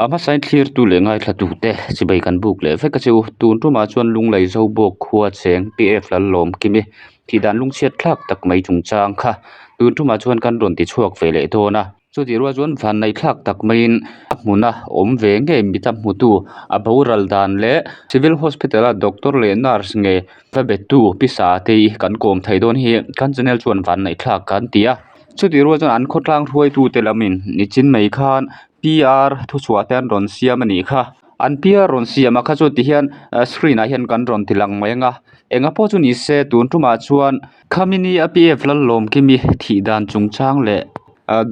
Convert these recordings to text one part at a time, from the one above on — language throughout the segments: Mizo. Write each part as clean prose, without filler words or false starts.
A hmasain thlirtu leh ngaithlatute chibai kan buk leh vek a che u. Tun tumah chuan Lunglei Zobawk khua cheng PF Lallawmkimi thihdan lungchhiat thlak tak mai chungchang kha tun tumah chuan kan rawn ti chhuak ve leh dawn a. Chutih rual chuan vanneih thlak tak maiin a hmuna awm ve ngei mita hmutu a boral dan leh Civil Hospital a doctor leh nurse nge va betu pi Satei kan kawm thei dawn hi kan channel chuan vanneih thlak kan ti a. Chutih rual chuan an khawtlang hruaitute lamin nichin mai khan PR thuchhuah te an rawn siam a nih kha. An PR rawn siam a kha chu tihian screen ah hian kan rawn ti lang mai ang a. Enga pawh chu ni se tun tumah chuan Khamini a PF Lallawmkimi thih dan chungchang leh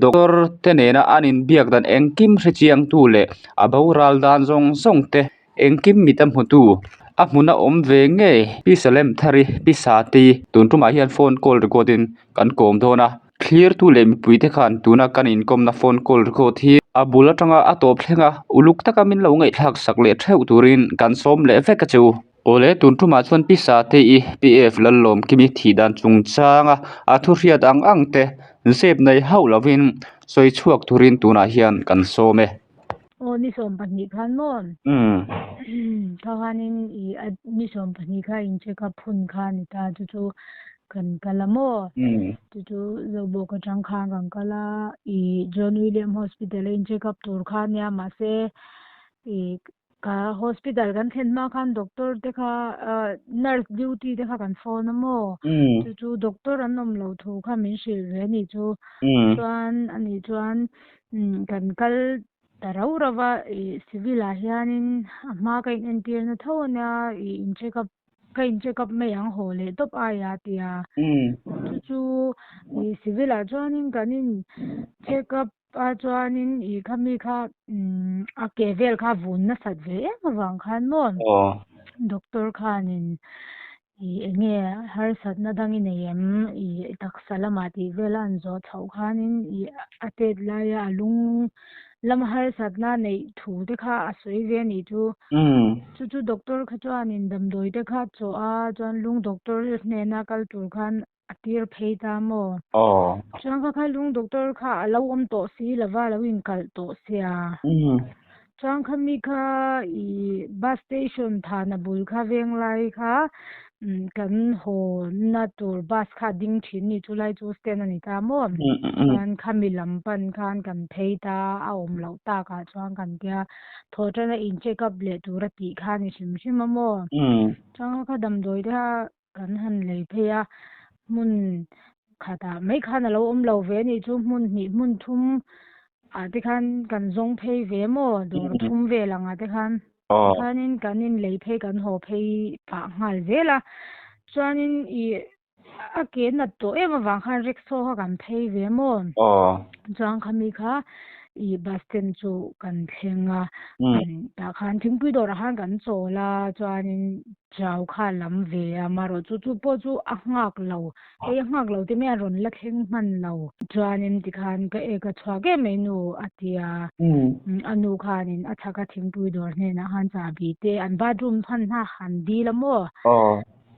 doctor te nena an inbiak dan engkim hrechiangtu leh a boral dan zawng zawng te Engkim mit a hmutu a hmun a awm ve ngei Pi Salem Thari Pi Sati tun tumah hian phone call record in kan kawm dawn a thlirtu leh mipui te khan tuna kan inkawmna phone call record hi a bul atanga a tawp thleng a uluk taka min lo ngaihthlak sak leh theuh turin kan sawm leh vek a chu. Awle tun tumah chuan Pi Sati i PF Lallawmkimi thih dan chungchanga a thu hriat ang ang te zep nei hauh lovin sawi chhuak turin tunah hian kan sawm e. Aw ni 12 khan maw? Kha khanin i a ni 12 kha in check up hun kha a ni ta chu chu kan kal a maw? Chu chu Zobawk atang khan kan kal a i John William Hospital a in check up tur kha ania mahse i ka hospital kan thlen hma khan doctor te kha nurse duty te kha kan phone a maw? Chu chu doctor an awm loh thu kha min hrilh ve a nih chu. Chuan ani chuan kan kal ta rau rau va ih civil ah hianin a hma ka in entir na tho ania ih in check up ka in check up mai ang haw leh tawp aia tia chu chu ih civil ah chuanin kan in check up a chuanin ih khami kha a ke vel kha vun nasat ve em avang khan maw doctor khanin Ih eng nge harsatna dang i nei em? Ih taksa lamah tih vela an zawh chhoh khanin ih a tet laia a lung lama harsatna neih thu te kha a sawi ve a nih chu. Chu chu doctor kha chuanin damdawi te kha a chawh a, chuan lung doctor hnena kal tur khan a tir phei ta maw? Chuan kha kha lung doctor kha a lo awm tawh si lova, a lo inkalh tawh sia. Chuan khami kha ih bus station thana bul kha venglai kha kan haw na tur bus kha a ding thin ni chulai chu stand a ni ta maw chuan khami lam pan khan kan phei ta a awm loh takah chuan kan tia thawh tana in check up leh tur a tih kha a ni hrim hrim a maw chuan kha damdawi te kha kan han lei phei a hmun khatah mai khan a lo awm lo ve a nih chu hmun hnih hmun thum ah te khan kan zawng phei ve maw dawr thum vel ang ah te khan tikhanin kan inlei phei kan haw phei pah nghal zel a chuanin ih a ke nat tawh em avang khan rickshaw kha kan phei ve maw chuan khami kha ih bus stand chu kan thleng a tah khan thingpui dawrah khan kan chawl a chuanin Chau kha a lam ve a, marawh chu chu pawh chu a nghak lo, hei a nghak lo te mai a rawn la thleng hman lo. Chuanin tikhan ka ek a chhuak em mai nu a ti a, a nu khanin a chhak a thingpui dawr hnenah khan chahbi te an bathroom hman hna han dil a maw?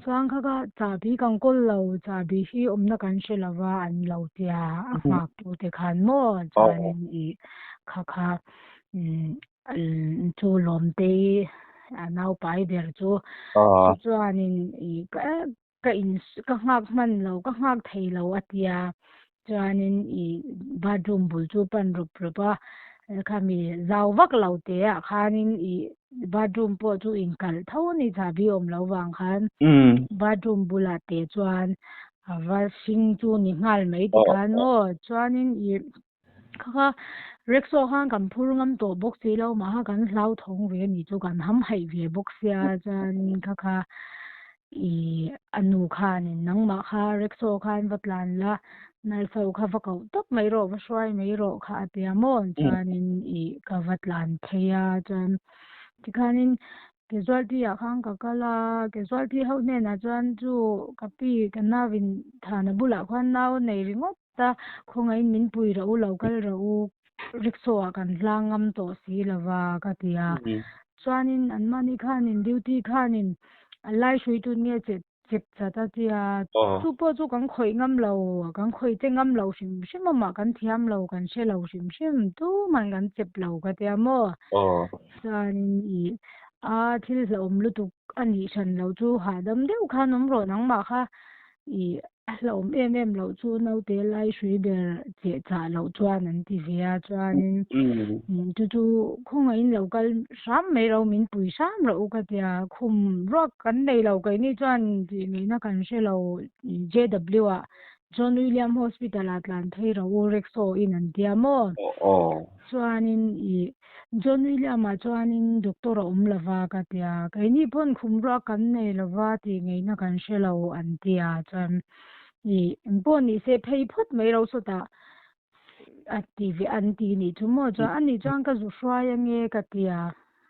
Chuan kha kha chahbi kan kawl lo, chahbi hi awmna kan hre lo va an lo tia a nghak tu te khan maw? Chuanin ih kha kha Chu Lawmtei a naupai ber chu chu chuanin ih ka ka in ka nghak hman lo ka nghak thei lo a tia chuanin ih bathroom bul chu pan rawp rawp a khami zau vak lo te ah khanin ih bathroom pawh chu inkalh tho a ni chahbi awm lo vang khan bathroom bulah te chuan a va hring chu ni nghal mai tikhan maw chuanin ih Kha rickshaw khan kan phur ngam tawh bawk si lo mah kha kan hlauthawng ve a nih chu kan ham haih ve bawk sia chuan kha kha ih a nu khanin nangmah kha rickshaw khan va tlan la nurse ho kha va koh tawp mai rawh va hruai mai rawh kha a tia maw chuanin ih ka va tlan phei a chuan tikhanin Casualty ah khan ka kal a casualty ho hnenah chuan chu ka pi ka nauin thana bulah khuan nau a nei ringawt. Ta khawngaihin min pui rawh u, lo kal rawh u, rickshaw ah kan hlang ngam tawh si lo va ka ti a. Chuanin anmahni khanin duty khanin a lai hrui tun nge che Chep chat a tia, chu pawh chu kan khawih ngam lo, kan khawih che ngam lo hrim hrim a mah kan thiam lo, kan hre lo hrim hrim, tuman kan chep lo ka tia maw? Chuanin ih a thil hlauhawm lutuk a nih hran lo chu hahdam deuh khan awm rawh nangmah kha ih A hlauhawm em em loh chu naute lai hrui ber cheh chah loh chuan an ti ve a, chuanin chu chu khawngaihin lo kal hram mai ro min pui hram rawh u ka tia, khum ruak kan nei lo keini chuan tih ngaihna kan hre lo JW ah John William Hospital ah tlan phei rawh u rickshaw in an tia maw? Chuanin ih John William-a chuanin doctor a awm lova ka ti a, keini pawn khum ruak kan nei lova tih ngaihna kan hre lo an ti a, chuan ih engpawh ni se phei phawt mai ro sawtah a ti ve an ti nih chu maw chuan ani chuan ka zu hruai ange ka ti a,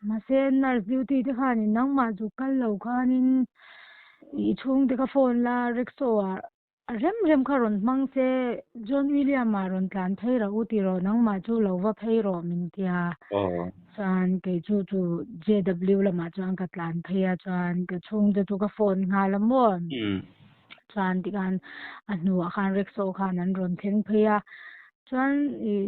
mahse nurse duty te khanin nangmah zu kal lo khanin ih chhungte kha phone la rickshaw ah A rem rem kha rawn hmang se, John William-a rawn tlan phei rawh u tih rawh, nangmah chu lo va phei rawh min ti a. Chuan kei chu chu JW lamah chuan ka tlan phei a, chuan ka chhungte chu ka phone nghal a maw. Chuan tikhan a hnuah khan rickshaw khan an rawn thleng phei a. Chuan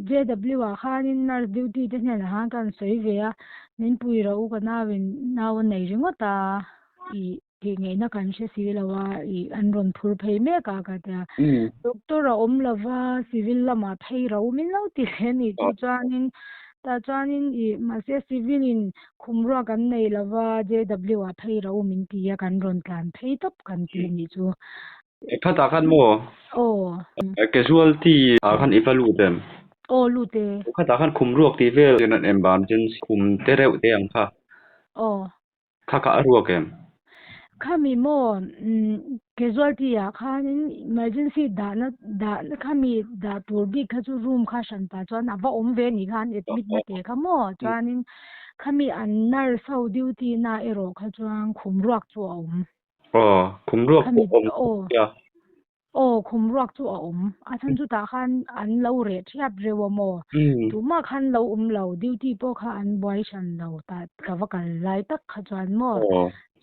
JW-ah khanin nurse duty te hnenah khan ka han sawi ve a, min pui rawh u ka nauin nau a nei ringawt a, ih. Tih ngaihna kan hre si lo a, ih an rawn phur phei mek a ka tia. Doctor a awm lo va, civil lamah phei ro min lo ti hle a nih chu chuanin tah chuanin ih mahse civil in khum ruak an nei lo va, JW ah phei ro min ti a, kan rawn tlan phei tawp kan ti a nih chu. Khatah khan maw? Aw. Casualty ah khan i va lut em? Aw lut e. Khatah khan khum ruak tih vel emergency khum te reuh te ang kha. Aw. Kha kha a ruak em? Khami maw casualty ah khanin emergency dahna dahna khami dah tur bik kha chu room kha hran pah chuan a va awm ve anih kha an admit na teh kha maw chuanin khami an nurse ho duty na erawh kha chuan khum ruak chu a awm. Aw khum ruak pawh awm sia. Aw, khum ruak chu a awm. A chhan chu tah khan an lo reh thiap reuh a maw? Tumah khan lo awm lo, duty pawh kha an buai hran lo tah ka va kal lai tak kha chuan maw?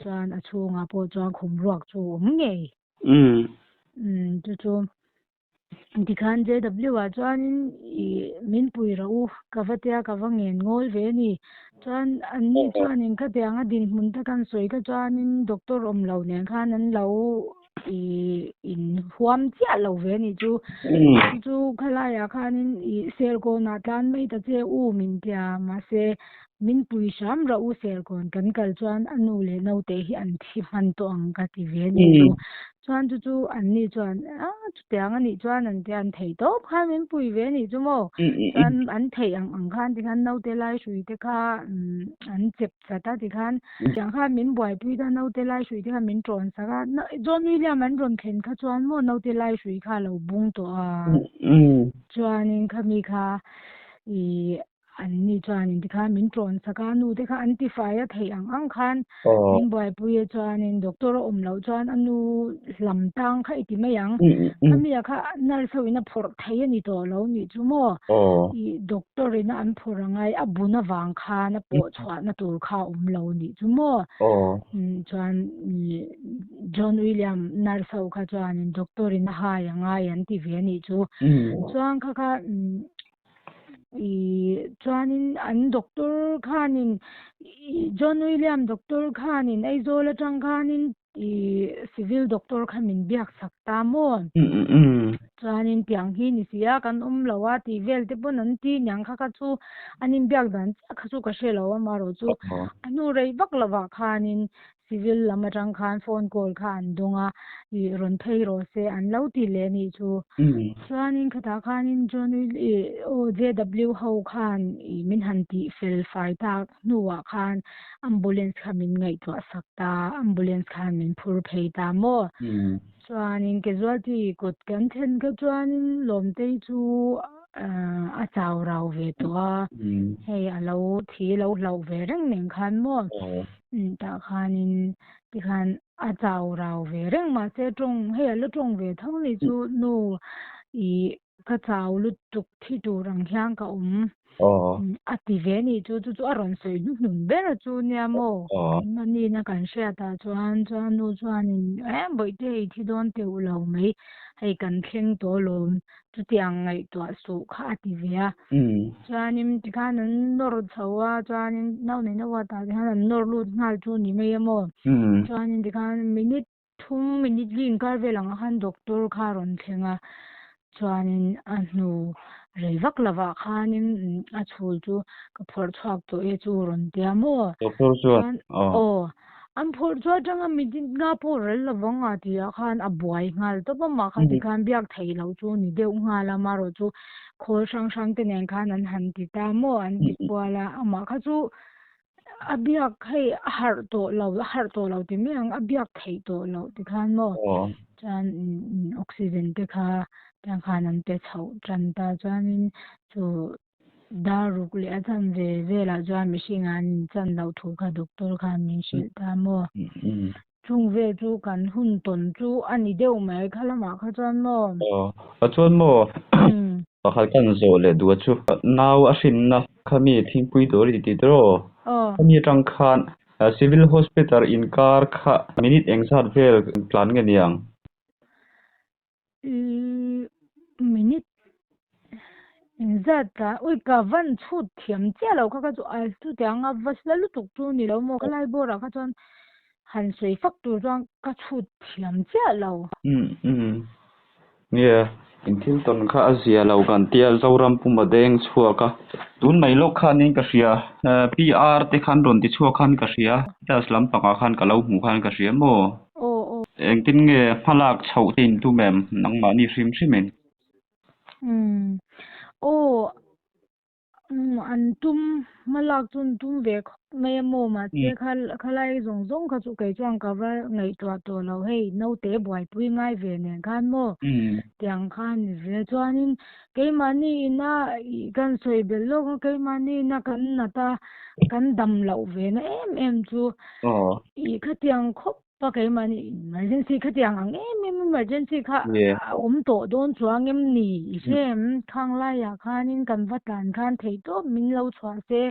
Chuan a chhungah pawh chuan khum ruak chu a awm ngei. Chu chu tikhan JW ah chuanin ih min pui rawh u, ka va tia ka va ngen ngawl ve a ni. Chuan anni chuanin khatianga dinhmun te kan sawi kha chuanin doctor awm lo nen khan an lo i in huam chiah lo ve anih chu. Chu chu khalaiah khanin i Serkawnah tlan mai ta che u min tia mahse min pui hram rawh u Serkawn kan kal chuan a nu leh naute hi an thi hman tawh ang ka ti ve anih chu. Chuan chu chu anni chuan a chutiang anih chuan an tia an theih tawp khan min pui ve anih chu maw. Chuan an theih ang ang khan tikhan naute lai hrui te kha an chep chat a tikhan tiang khan min buaipui ta naute lai hrui te khan min tawn sak a John William an rawn thlen kha chuan maw naute lai hrui kha a lo bung tawh a chuanin khami kha ih an ni chuanin tikhan min tawn sak a nu te kha an tifai a theih ang ang khan min buaipui a chuanin doctor a awm loh chuan a nu hlam tang kha i ti mai ang khami ah kha nurse ho in a phawrh thei a ni tawh lo nih chu maw Ih doctor ina an phur angai a bun avang khan a pawh chhuahna tur kha a awm lo nih chu maw? Chuan ih John William nurse ho kha chuanin doctor in a hai angai an ti ve anih chu. Chuan kha kha ih chuanin an doctor khanin ih John William doctor khanin Aizawl atang khanin I civil doctor kha min biak sak ta maw? Chuanin piang hi ni si a, kan awm lo a tih vel te pawn an ti niang kha kha chu an inbiak dan chiah kha chu ka hre lo a marawh chu a hnu rei vak lovah khanin civil lam atang khan phone call kha an dawng a, i rawn phei rawh se an lo ti leh anih chu. Chuanin khatah khanin John i aw JW ho khan i min han tih fel fai tak hnuah khan Ambulance kha min ngaihtuah sak ta, ambulance khan min phur phei ta maw? Chuanin casualty kawt kan thlen kha chuanin Lawmtei chu a chau rau ve tawh a, hei a lo thi lo hlauh ve reng nen khan maw? Tah khanin tikhan a chau rau ve reng mahse tawng hei a la tawng ve tho ni chu nu ih. Ka chau lutuk thi tur ang hian ka awm a ti ve a nih chu, chu chu a rawn sawi hnuhnun ber chu nia maw? Keimahniin a kan hriat ah chuan chuan nu chuanin eh bawihte i thi dawn teuh lo mai, hei kan thleng tawh alawm, chutiang ngaihtuah suh kha a ti ve a. Chuanin tikhan an nawr chho a, chuanin nau neihna ward ah te hian an nawr lut nghal chu ni mai a maw? Chuanin tikhan minute Thum minute li inkar vel ang ah khan doctor kha a rawn thleng a, chuanin a hnu rei vak lovah khanin a chhul chu ka phawrh chhuak tawh e chu rawn tia maw? Doctor chuan Chuan aw an phawrh chu atanga minute nga pawh rel lovang a tih ah khan a buai nghal tawp a, mah kha tikhan biak theih loh chu ni deuh nghal a, amaherawh chu khawl hrang hrang te nen khan an han ti ta maw an ti kual a, amah kha chu A biak hei a harh tawh lo, a harh tawh lo ti mai ang, a biak theih tawh loh ti khan maw chuan oxygen te kha tiang khan an pe chhoh tan ta chuanin chu dar ruk leh a chan ve velah chuan mihring ah an inchan loh thu kha doctor khan min hrilh ta maw. Chung vel chu kan hun tawn chu a ni deuh mai kha lamah kha chuan maw? Aw, a chuan maw? Pakhat kan zawh leh duh a chu. Nau a hrinna kha mi thingpui tur i ti tiraw? Aw. Khami atang khan Civil Hospital inkar kha minute engzat vel tlan nge niang? Minute engzat tah ui ka van chhut thiam chiah lo kha kha chu a chutiang a va la lutuk chu ni lo maw khalai bawrah kha chuan han sawi fak tur chuan ka chhut thiam chiah lo. Umm umm nia in thil tawn kha a zia lo kan tia Zoram puma deng chhuak a tun mai lawk khanin ka hria PR te khan rawn ti chhuak khan ka hria status lampangah khan ka lo hmuh khan ka hria maw. Aw aw. Engtin nge hmalak chhoh te in tum em nangmahni hrim hrim in? Umm aw umm an tum hmalak chu an tum ve khawp mai a maw mahse kha khalai zawng zawng kha chu kei chuan ka va ngaihtuah tawh lo hei naute buaipui ngai ve nen khan maw tiang khan ni ve chuanin keimahni ina ih kan sawi belh lawk a keimahni ina kan nat a kan dam loh ve na em em chu ih khatiang khawp Pa keimahni emergency khatiang ang em em emergency kha a awm tawh dawn chuang em ni i hre em? Khang laiah khanin kan va tlan khan theih tawp min lo chhuah se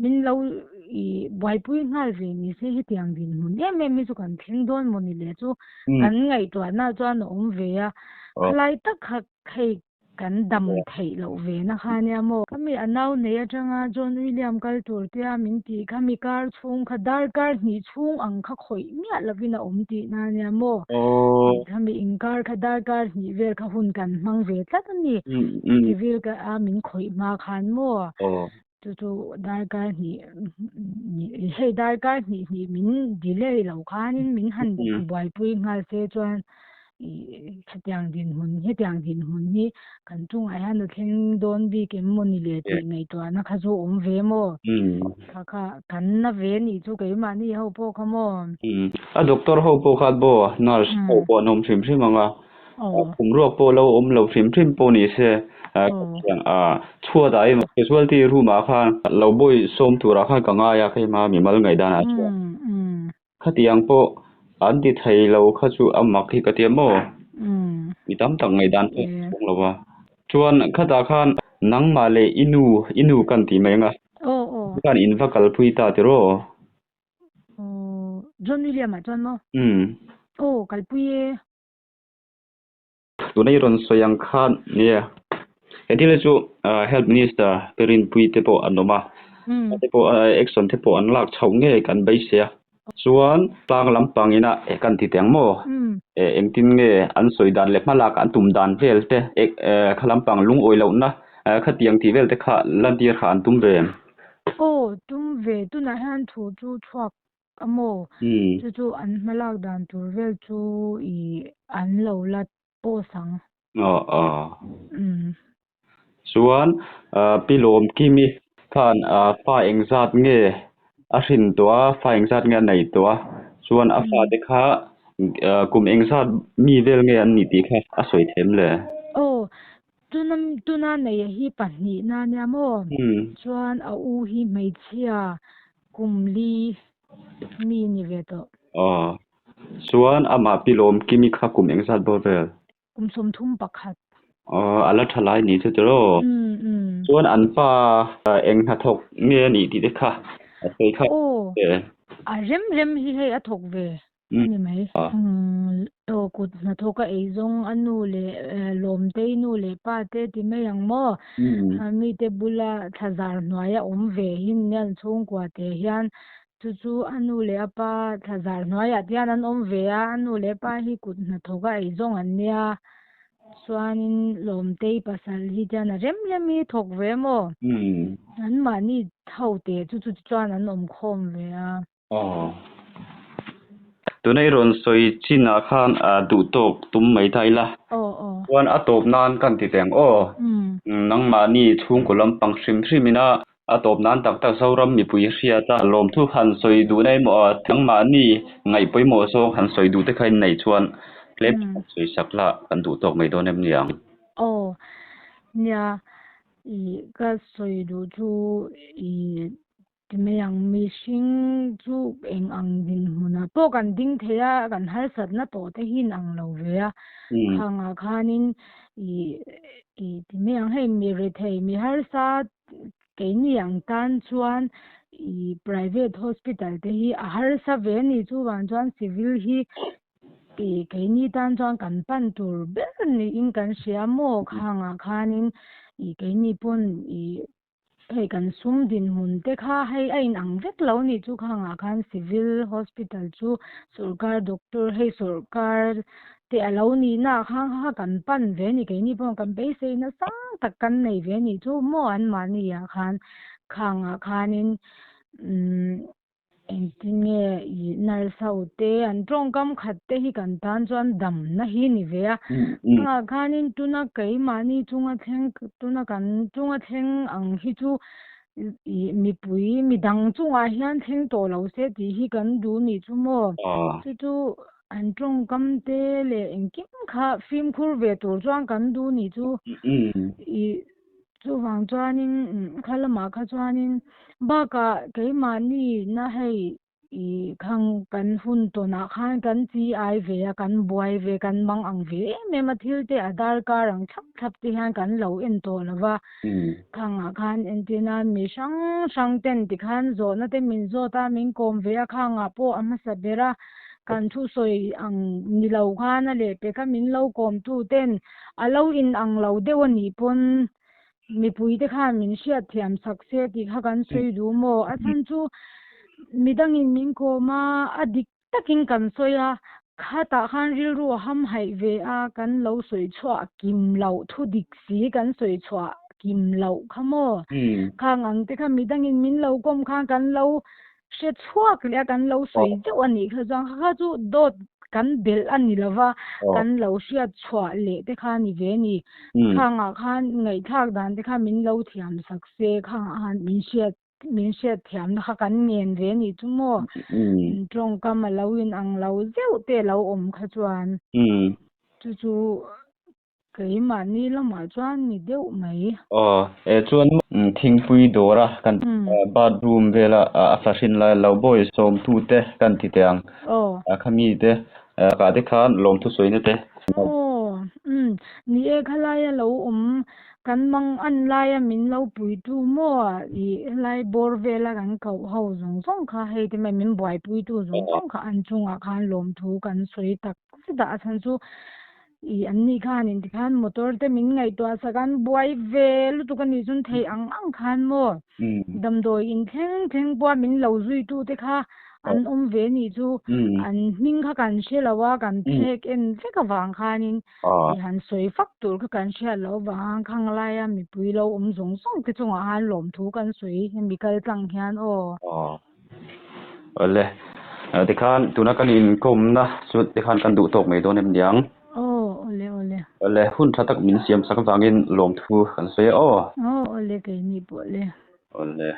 min lo i buaipui nghal ve ni se hetiang dinhmun em em hi chu kan thleng dawn maw ni le chu kan ngaihtuahna chuan a awm ve a khalai tak kha hei Kan dam theih loh ve na kha nia maw? Khami a nau nei atanga John William kal tur tia min tih kha mi kar chhung kha darkar hnih chhung ang kha khawih miah lovin a awm tihna nia maw? Khami inkar kha darkar hnih vel kha hun kan hmang ve tlat a ni. Civil ka a min khawih hma khan maw? Chu chu darkar hnih hei darkar hnih hnih min delay lo khanin min han buaipui nghal se chuan ih hetiang dinhmun hetiang dinhmun hi kan chungah hian a thleng dawn bik em maw ni le tih ngaihtuahna kha chu awm ve maw? Kha kha kan na ve nih chu keimahni ho pawh kha maw? A doctor ho pawh khan maw nurse ho pawh an awm hrim hrim ang a. Kum ruak pawh lo awm lo hrim hrim pawh ni se chhuat ah emaw casualty room ah khan lo bawi sawm turah khan ka ngai a keimah mimal ngaihdan ah chuan khatiang pawh an ti thei lo kha chu a mak hi ka tia maw mi tam tak ngaihdan pawh a chhung lo va chuan khatah khan nangmah leh i nu i nu kan tih mai anga khan in va kalpui ta tiraw. John William ah chuan maw? Aw kalpui e. Tuna i rawn sawi ang khan nia he thil hi chu Health Minister te rinpui te pawh an awm a, te pawh action te pawh an lak chhoh ngei kan beisei a. Chuan tlang lampang ina kan ti teh ang maw? Engtin nge an sawi dan leh hmalak an tum dan vel te kha lampang lungawi lohna khatiang tih vel te kha lantir kha an tum ve em? Aw tum ve tunah hian thu chu chhuak a maw? Chu chu an hmalak dan tur vel chu i an lo la post ang. Aw aw. Chuan Pi Lawmkimi khan fa engzat nge a hrin tawh a, fa engzat nge a nei tawh a, chuan a fate kha kum engzat mi vel nge an nih tih kha a sawi them le? Aw, tuna tuna neia hi pahnihna ania maw? Chuan a u hi hmeichhia Kum li mi ni ve tawh. Aw. Chuan amah Pi Lawmkimi kha kum engzat bawr vel? Kum 31. Aw a la tha lai ni chu tiraw? Chuan an pa eng hnathawk nge a nih tih te kha a sawi kha. Aw a rem rem hi hei a thawk ve a ni mai. Aw kut hnathawk a ei zawng a nu leh Lawmtei nu leh pa te ti mai ang maw? Mite bula thlazar hnuaia awm ve hi an chhungkua te hian Chu chu a nu leh a pa thlazar hnuaiah te hian an awm ve a, a nu leh a pa hi kut hnathawk a ei zawng an nia. Chuanin Lawmtei pasal hi chuan a rem rem hi thawk ve maw? Anmahni ho te chu chu chuan an awm khawm ve a. Aw. Tuna i rawn sawi chinah khan duh tawk tum mai ta ila. Aw aw. Chuan a tawp nan kan ti teng aw. Nangmahni chhungkaw lampang hrim hrim ina A tawp nan tak tak Zoram mipui hriat a lawmthu han sawi duh na emaw nangmahni ngaih pawimawh zawng han sawi duh te kha in neih chuan tlem han sawi sak la kan duh tawk mai dawn em ni ang? Aw, nia, i ka sawi duh chu i ti mai ang, mihring chu eng ang dinhmunah pawh kan ding thei a, kan harsatna tawh te hi in ang lo ve a, khangah khanin i i ti mai ang, hei mi rethei mi harsa Keini ang tan chuan i private hospital te hi a harsa ve a ni. Chuvang chuan civil hi i keini tan chuan kan pan tur ber niin kan hria maw? Khangah khanin i keini pawn i hei kan sum dinhmun te kha hei a inang vek lo a nih chu. Khangah khan civil hospital chu sorkar doctor hei sorkar te a lo nih na kha kha kan pan ve a ni keini pawh kan beisei nasa tak kan nei ve a nih chu maw anmahni ah khan khang ah khanin umm engtin nge ih nurse ho te an tawngkam khat te hi kan tan chuan damna hi ni ve a khang ah khanin tuna keimahni chunga thleng tuna kan chunga thleng ang hi chu ih mipui midang chungah hian thleng tawh lo se tih hi kan duh nih chu maw chu chu. An tawngkam te leh engkim kha fimkhur ve tur chuan kan duh nih chu ih chuvang chuanin kha lamah kha chuanin bakah keimahni na hei ih khang kan hun tawnah khan kan chi ai ve a kan buai ve kan mang ang ve em em a thil te a darkar ang thlap thlap te hian kan lo en tawh lo va khangah khan entir nan mi hrang hrang ten tikhan zawhna te min zawt a min kawm ve a khangah pawh a hmasa ber a. Kan thusawi ang ni lo khan a lehpek a min lo kawmtu ten a lo in ang lo deuh a nih pawn mipui te khan min hriatthiam sak se tih kha kan sawi duh maw? A chhan chu midangin min kawm a, a dik takin kan sawi a, khatah khan rilru a hamhaih ve a, kan lo sawi chhuah kim loh thu dik si kan sawi chhuah kim loh kha maw? Khang ang te kha midangin min lo kawm khan kan lo Hre chhuak leh a kan lo sawi deuh a nih kha chuan kha kha chu dawt kan belh a ni lova, kan lo hriat chhuah leh te kha a ni ve a ni. Khangah khan ngaihthlak dan te kha min lo thiam sak se, khangah khan min hriat min hriat thiamna kha kan ngen ve a nih chu maw? Tawngkam a lo inang lo zeuh te a lo awm kha chuan chu chu Keimahni lamah chuan ni deuh mai. Aw, e chuan thingpui dawra kan bathroom vela a fahrin lai lo bawi sawmtu te kan ti teh ang. Aw. A khami te kah te khan lawmthu sawina te. Aw, umm, ni e khalaia lo awm kan mang an laia min lo puitu maw i helai bawr vela kan koh ho zawng zawng kha hei te mai min buaipuitu zawng zawng kha an chungah khan lawmthu kan sawi tak zet a, a chhan chu I an nih khan in tikhan motor te min ngaihtuah sak an buai ve lutuk a nih chuan theih ang ang khan maw damdawi in thleng thleng pawha min lo zui tu te kha an awm ve nih chu an hming kha kan hre lo a kan phek en vek avang khanin i han sawi fak tur kha kan hriat loh avang khang laia mipui lo awm zawng zawng te chungah khan lawmthu kan sawi hemi kal tlang hian aw. Awle, tikhan tuna kan inkawmna chu tikhan kan duh tawk mai dawn em niang? Aw, awle awle. Awle, hun tha tak min siam sak avangin lawmthu kan sawi a aw. Aw, awle keini pawh le. Awle.